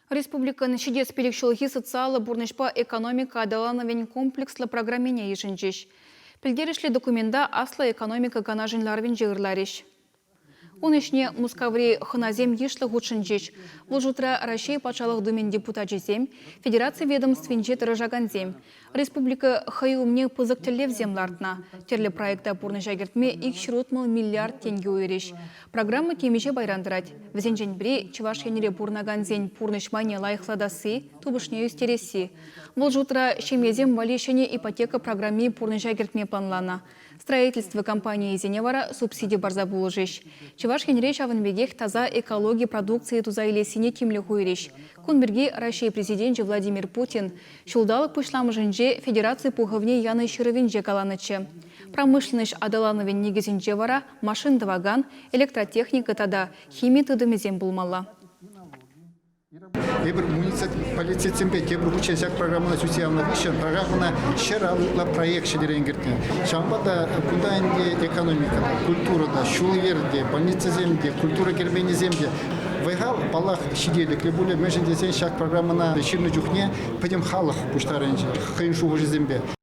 Республикӑн ҫитес пилӗкҫулхи социаллӑ пурнӑҫпа экономика аталанӑвӗн комплекслӑ программине йышӑнчӗҫ. Пӗлтерӗшлӗ документа Аслӑ экономика канашӗн ларӑвӗнче ырларӗҫ. Ун ӗҫне Мускаври хӑнасем йышлӑ хутшӑнчӗҫ. Вӑл шутра Раҫҫей Патшалӑх Думин депутачӗсем, федераци ведомствинче тӑрӑшакансем. Республика хӑй умне пысӑк тӗллевсем лартнӑ. Тӗрлӗ проекта пурнӑҫа кӗртме 260 миллиард тенкӗ уйӑрӗҫ. Программа темиҫе пайран тӑрать. Вӗсенчен пӗри Чӑваш Енре пурӑнакансен пурнӑҫ майне лайӑхлатасси, тупӑшне ӳстересси. Вӑл шутра ҫемьесем валли ҫӗнӗ ипотека программи пурнӑҫа кӗртме планланӑ. Строительство компанийӗсене вара субсиди парса пулӑшӗҫ. Чӑваш Енре ҫавӑн пекех таса экологи продукцийӗ туса илессине тимлӗх уйӑрӗҫ. Кун пирки Раҫҫей Президенчӗ Владимир Путин ҫулталӑк пуҫламӑшӗнче Федераци Пухӑвне янӑ ҫырӑвӗнче каланӑччӗ. Промышленноҫ аталанӑвӗн никӗсӗнче вара машин тӑвакан, электротехника тата хими тытӑмӗсем пулмалла. Эпир муниципалитетсемпе тепӗр хутчен ҫак программӑна сӳтсе явнӑ хыҫҫӑн программӑна 150 ытла проект ҫӗнӗрен кӗртнӗ. Ҫавӑнпа та кунта ӗнтӗ экономика та, культура та, ҫул-йӗр те, больницӑсем те, культура керменӗсем те. Вӑй-хал, паллах, ҫителӗклӗ пулӗ, мӗншӗн тесен ҫак программӑна ҫырнӑ чухне пӗтӗм халӑх пуҫтарӑнчӗ хӑйӗн шухӑшӗсемпе.